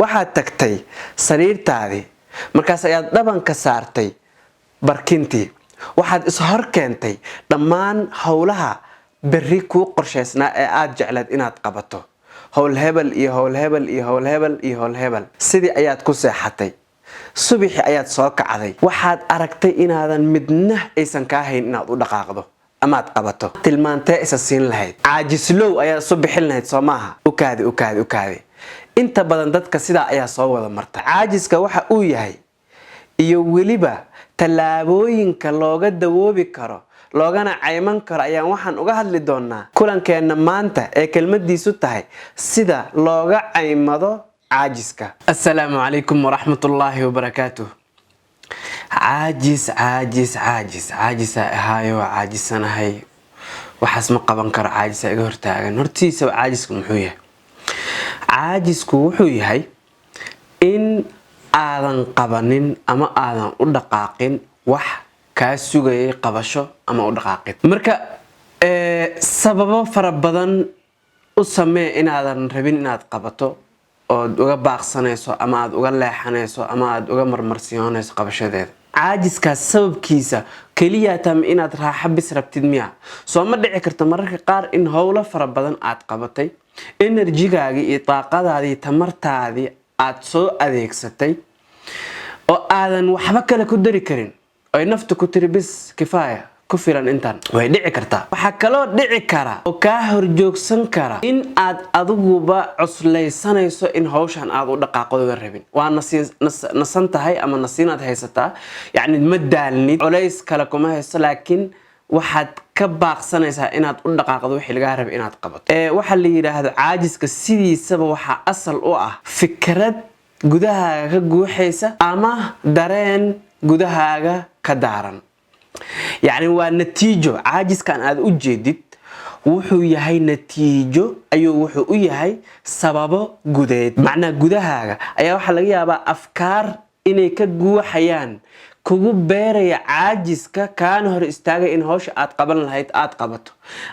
Waxaad tagtay sariirtaadii, markaas ayaad dhabanka saartay barkintii. Waxaad ishor keentay dhammaan howlaha berri kuu qorshaysnaa ee aada jecleed inaad qabato, howl hebel iyo howl hebel iyo howl hebel iyo howl hebel. Sidii ayaad ku seexatay. Subixi ayaad soo kacday. Waxaad aragtay inaadan midna aysan kaa hayn inaad u dhaqaaqdo amaad qabato. Tilmaantee isa siin lahayd? Caajislow ayaad isu bixin lahayd, soo maaha? Ukaadi, ukaadi, ukaadi. Inta badan dadka sidaa ayaa soo wada marta. Caajiska waxa uu yahay iyo weliba tallaabooyinka looga dawoobi karo, loogana cayman karo ayaan waxaan uga hadli doonaa kulankeenna maanta ee kelmadiisu tahay "Sida looga caymado caajiska". Assalaamu calaykum waraxmatullaahi wabarakaatuh. Caajis, caajis, caajis, caajisaa ahaayo, waa caajisanahay, waxaas ma qaban karo, caajisaa iga hortaagan. Hortiisaba caajisku muxuu yahay? Caajisku wuxuu yahay in aadan qabanin ama aadan u dhaqaaqin wax kaa sugayay qabasho ama u dhaqaaqid. Marka sababo fara badan u samee inaadan rabin inaad qabato, ood uga baaqsanayso ama aada uga leexanayso ama aada uga marmarsiyoonayso qabashadeeda. Caajiskaas sababkiisa keliya tam inaad raaxo bis rabtid miya? Soo ma dhici karto mararka qaar in howlo fara badan aad qabatay, energy-gaagii iyo daaqadaadii, tamartaadii aad soo adeegsatay oo aadan waxba kale ku dari karin, oy naftu ku tiri, "Bis, kifaaya, ku filan intaan"? Way dhici kartaa. Waxaa kaloo dhici kara oo kaa horjoogsan kara in aad adiguba cuslaysanayso in hawshan aad u dhaqaaqdooda rabin. Waa nasan tahay ama nasiinaad haysataa, yacni ma daalnid, culays kale kuma haysto, laakiin waxaad ka baaqsanaysaa inaad u dhaqaaqdo wixii lagaa rabay inaad qabato. Waxaa la yidhaahdo caajiska sidiisaba waxaa asal u ah fikrad gudahaaga ka guuxaysa ama dareen gudahaaga ka daaran. Yacni waa natiijo. Caajiskan aad u jeedid wuxuu yahay natiijo ayuu wuxuu u yahay sababo gudeed. Macnaa gudahaaga ayaa waxaa laga yaabaa afkaar inay ka guuxayaan, kugu beeraya caajiska, kaana hor istaagay in hawsha aad qaban lahayd aad qabato,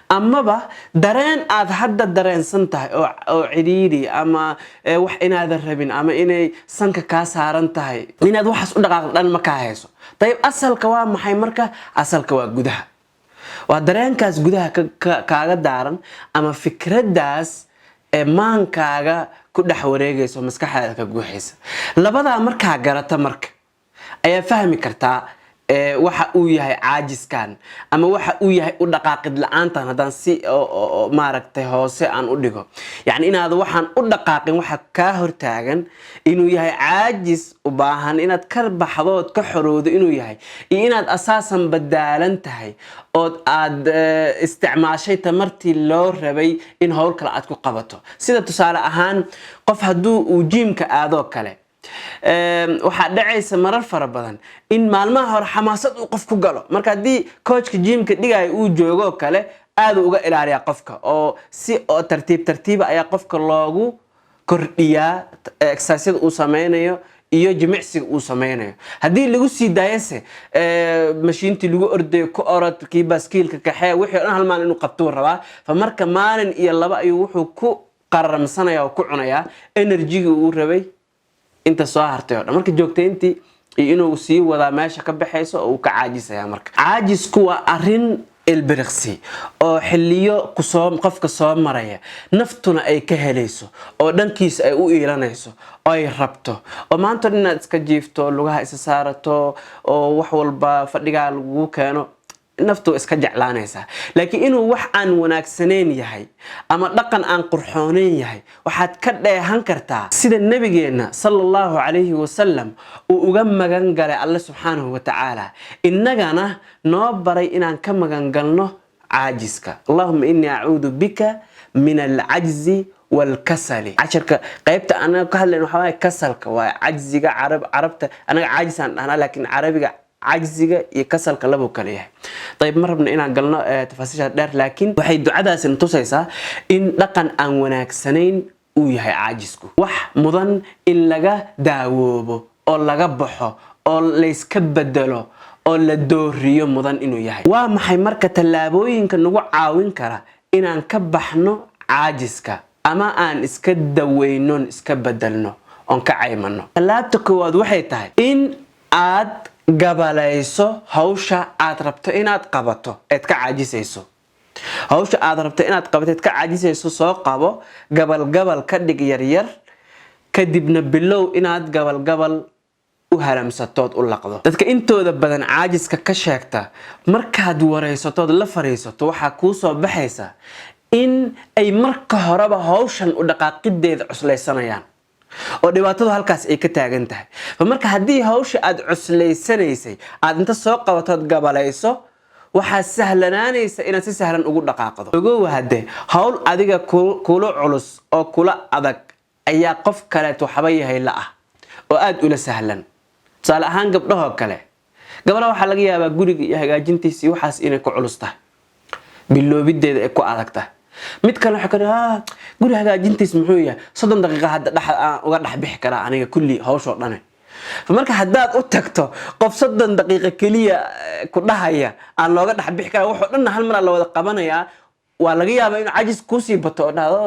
amaba dareen aad hadda dareensan tahay oo cidhiidhi ama wax inaadan rabin ama inay sanka kaa saaran tahay inaad waxaas u dhaqaaqdo dhan ma kaa hayso. Dayib, asalka waa maxay marka? Asalka waa gudaha, waa dareenkaas gudaha kaaga daaran ama fikraddaas ee maankaaga ku dhex wareegaysa oo maskaxdaada ka guuxaysa. Labadaa markaa garata marka ayaa fahmi kartaa waxa uu yahay caajiskan ama waxa uu yahay u dhaqaaqid la-aantan. Haddaan si maaragtay hoose aan u dhigo, yacni inaad waxaan u dhaqaaqin waxa kaa hortaagan inuu yahay caajis u baahan inaad ka baxdo ood ka xorowdo inuu yahay, iyo inaad asaasan badaalan tahay ood aad isticmaashay tamartii loo rabay in howl kale aad ku qabato. Sida tusaale ahaan qof hadduu uu gym-ka aadoo kale, waxaa dhacaysa marar fara badan in maalmaha hore xamaasad uu qof ku galo. Marka haddii coach-ka gym-ka dhigaya uu joogoo kale, aaduu uga ilaaliyaa qofka, oo si oo tartiib tartiiba ayaa qofka loogu kordhiyaa exercise-yada uu sameynayo iyo jimicsiga uu sameynayo. Haddii lagu sii daayase, mashiintii lagu ordayo ku orod, kii baaskiilka kaxee, wixii o dhan hal maalin inuu qabtuu rabaa. Fa marka maalin iyo laba ayuu wuxuu ku qararamsanaya oo ku cunayaa energy-gii uu rabay inta soo hartay oo dhan. Marka joogtayntii iyo inuu sii wadaa meesha ka baxayso oo uu ka caajisaya. Marka caajisku waa arrin ilbiriqsi oo xiliyo kusoo qofka soo maraya, naftuna ay ka helayso oo dhankiisa ay u iilanayso oo ay rabto, oo maanta dhan inaad iska jiifto, lugaha isa saarato oo wax walba fadhigaa lagugu keeno, naftu iska jeclaanaysaa. Laakiin inuu wax aan wanaagsanayn yahay ama dhaqan aan qurxoonayn yahay waxaad ka dheehan kartaa sida Nebigeenna sala Allahu calayhi wasalam uu uga magan galay Alle subxaanahu wa tacaala, innagana noo baray inaan ka magan galno caajiska: "Allahuma innii acuudu bika min alcajzi walkasali". Casharka qaybta anaga ka hadlayn waxaa waaye kasalka, waa cajziga. Carab, carabta anaga caajisaan dhahnaa, laakiin carabiga cajziga iyo kasalka labuu kala yahay. Ayib, ma rabno inaan galno tafaasiisha dheer, laakiin waxay ducadaasina tusaysaa in dhaqan aan wanaagsanayn uu yahay caajisku, wax mudan in laga daawoobo oo laga baxo oo layska bedelo oo la dooriyo mudan inuu yahay. Waa maxay marka tallaabooyinka nagu caawin kara inaan ka baxno caajiska ama aan iska daweynon, iska bedelno oon ka caymano. Tallaabta koowaad waxay tahay in aad gabalayso hawsha aad rabto inaad qabato eed ka caajisayso. Hawsha aad rabto inaad qabato eed ka caajisayso soo qabo, gabalgabal ka dhig, yaryar, kadibna bilow inaad gabalgabal u halamsatood u laqdo. Dadka intooda badan caajiska ka sheegta, markaad wareysatood la fariisato, waxaa kuu soo baxaysa in ay marka horeba hawshan u dhaqaaqideeda cuslaysanayaan oo dhibaatadu halkaas ay ka taagan tahay. Marka haddii hawsha aad cuslaysanaysay aad inta soo qabatood gabalayso, waxaa sahlanaanaysa inaad si sahlan ugu dhaqaaqdo. Ogow, hadde hawl adiga kula culus oo kula adag ayaa qof kaleet waxba yahay la ah oo aada ula sahlan. Tusaale ahaan, gabdhahoo kale, gabadha waxaa laga yaabaa guriga iyo hagaajintiisa iyo waxaas inay ku culus tahay, biloobideeda ay ku adag tahay. Mid kale waxay ka guri hagaajintiis muxuu yahay, 30 daqiiqa hadda dhex aan uga dhex bixi karaa aniga kulli hawshoo dhane. Marka haddaad u tagto qof 30 daqiiqa keliya ku dhahaya aan looga dhex bixi karaa, waxoo dhanna hal maraa la wada qabanayaa, waa laga yaabaa inuu cajis kuusii bato oo dhahdo,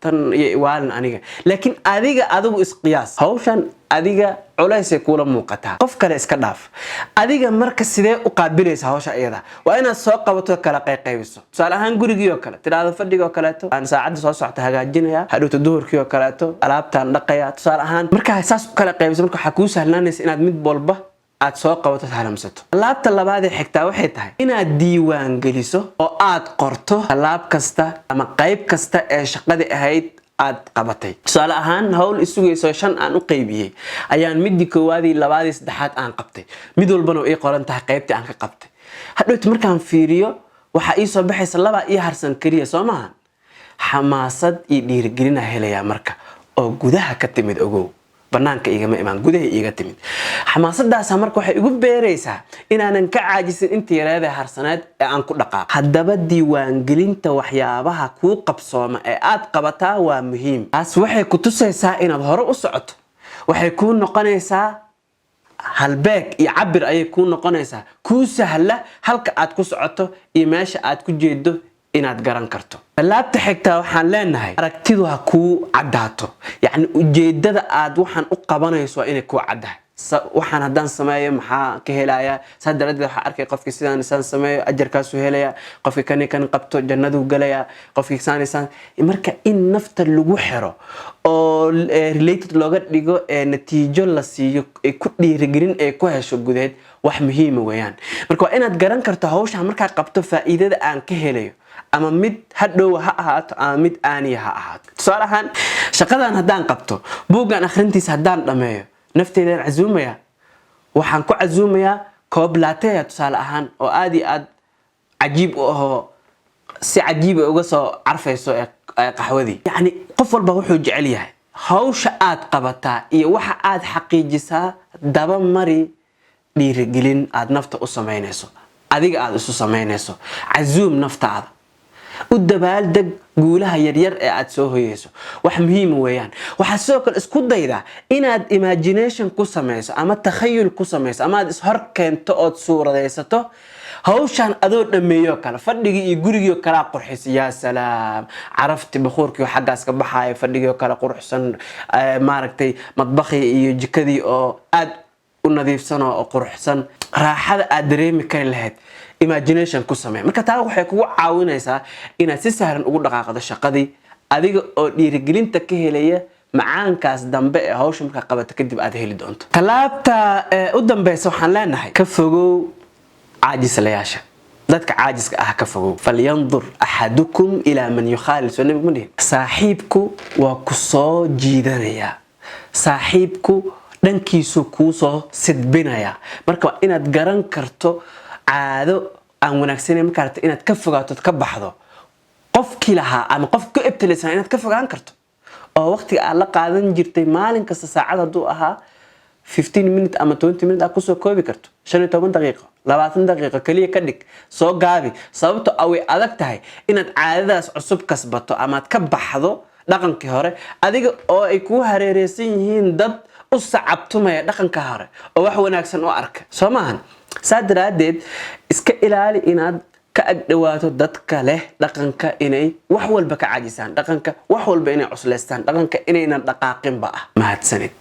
"Tan iyo iwaalin aniga." Laakiin adiga adigu isqiyaas, hawshan adiga culaysay kuula muuqataa, qof kale iska dhaaf. Adiga marka sidee u qaabilaysa hawsha iyada? Waa inaad soo qabato, kala qayqaybiso. Tusaale ahaan, gurigii oo kale, tidhaahdo fadhigoo kaleeto aan saacadda soo socota hagaajinaya, hadhowta duhurkii oo kaleeto alaabtaan dhaqaya, tusaale ahaan. Markaa saas u kala qaybiso, marka waxaa kuu sahlaanaysa inaad mid walba aad soo qabato, halamsato. Tallaabta labaad ee xigtaa waxay tahay inaad diiwaan geliso oo aad qorto tallaab kasta ama qayb kasta ee shaqadii ahayd aad qabatay. Tusaale ahaan, hawl isugayso shan aan u qaybiyey ayaan midii koowaadii, labaadii, saddexaad aan qabtay. Mid walbana ii qoran tahay qaybtii aan ka qabtay. Hadhowti markaan fiiriyo, waxaa ii soo baxaysa laba ii harsan keliya, soo maahan? Xamaasad iyo dhiirigelina helayaa marka oo gudaha ka timid. Ogow, banaanka igama imaan, gudaha iiga timid. Xamaasadaasa marka waxay igu beeraysaa inaanan ka caajisin inta yareeda harsaneed ee aan ku dhaqaaq. Haddaba diiwaangelinta waxyaabaha kuu qabsooma ee aad qabataa waa muhiim. Taas waxay ku tusaysaa inaad hore u socoto, waxay kuu noqonaysaa halbeeg iyo cabir ayay kuu noqonaysaa kuu sahla halka aad ku socoto iyo meesha aad ku jeedo inaad garan karto. Tallaabta xigtaa waxaan leenahay, aragtidu ha kuu caddaato. Yacni ujeedada aad waxaan u qabanayso waa inay kuu caddahay. Waxaan haddaan sameeyo maxaa ka helayaa? Saa daradeed waxaa arkay qofkii sidaan saan sameeyo ajarkaasuu helayaa, qofkii kani kan qabto jannaduu galayaa, qofkii saan saan. Marka in nafta lagu xiro oo related looga dhigo ee natiijo la siiyo ay ku dhiirigelin ay ku hesho gudeed, wax muhiima weeyaan. Marka waa inaad garan karto hawsha markaa qabto faa'iidada aan ka helayo, ama mid hadhow ha ahaato ama mid aaniya ha ahaato. Tusaale ahaan, shaqadan haddaan qabto, buuggan akhrintiisa haddaan dhammeeyo, nafteydaan casuumaya. Waxaan ku casuumayaa koob latte ah, tusaale ahaan, oo aada iyo aad cajiib u ahoo si cajiiba uga soo carfayso ee qaxwadii. Yacni qof walba wuxuu jecel yahay. Hawsha aad qabataa iyo waxa aad xaqiijisaa daba mari dhiirigelin aad nafta u samaynayso, adiga aada isu samaynayso. Casuum naftaada, u dabaaldeg guulaha yaryar ee aad soo hoyeyso, wax muhiima weeyaan. Waxaad sidoo kale isku daydaa inaad imagination ku samayso ama takhayul ku samayso ama aad ishor keento ood suuradaysato hawshan adoo dhameeyo kale, fadhigii iyo gurigii oo kalaa qurxisa. Yaa salaam, carafti bakhuurkii oo xaggaas ka baxaayo, fadhigii oo kale quruxsan, maaragtay, madbakhii iyo jikadii oo aad u nadiifsan oo quruxsan, raaxada aad dareemi kari lahayd imagination ku samee. Marka taa waxay kugu caawinaysaa inaad si sahlan ugu dhaqaaqdo shaqadii, adiga oo dhiirigelinta ka helaya macaankaas dambe ee hawsha markaa qabato kadib aad heli doonto. Tallaabta u dambeysa waxaan leenahay, ka fogow caajislayaasha. Dadka caajiska ah ka fogow. "فلينظر أحدكم إلى من يخالل", soo nabigu ma dhihin? Saaxiibku waa ku soo jiidanayaa, saaxiibku dhankiisu kuu soo sidbinayaa. Marka waa inaad garan karto caado aan wanaagsanayn markaa rabto inaad ka fogaato, ka baxdo, qofkii lahaa ama qof ku ebtelaysanaa inaad ka fogaan karto, oo waqtiga aad la qaadan jirtay maalin kasta saacad hadduu ahaa, 15 minute ama 20 minute aad kusoo koobi karto, 15 daqiiqo, 20 daqiiqo kaliya ka dhig, soo gaabi. Sababto away adag tahay inaad caadadaas cusub kasbato amaad ka baxdo dhaqankii hore, adiga oo ay kugu hareereysan yihiin dad u sacabtumaya dhaqanka hore oo wax wanaagsan u arka, soo maahan? Saa daraaddeed iska ilaali inaad ka ag dhawaato dadka leh dhaqanka inay wax walba ka caajisaan, dhaqanka wax walba inay cuslaystaan, dhaqanka inaynan dhaqaaqinba ah. Mahadsanid.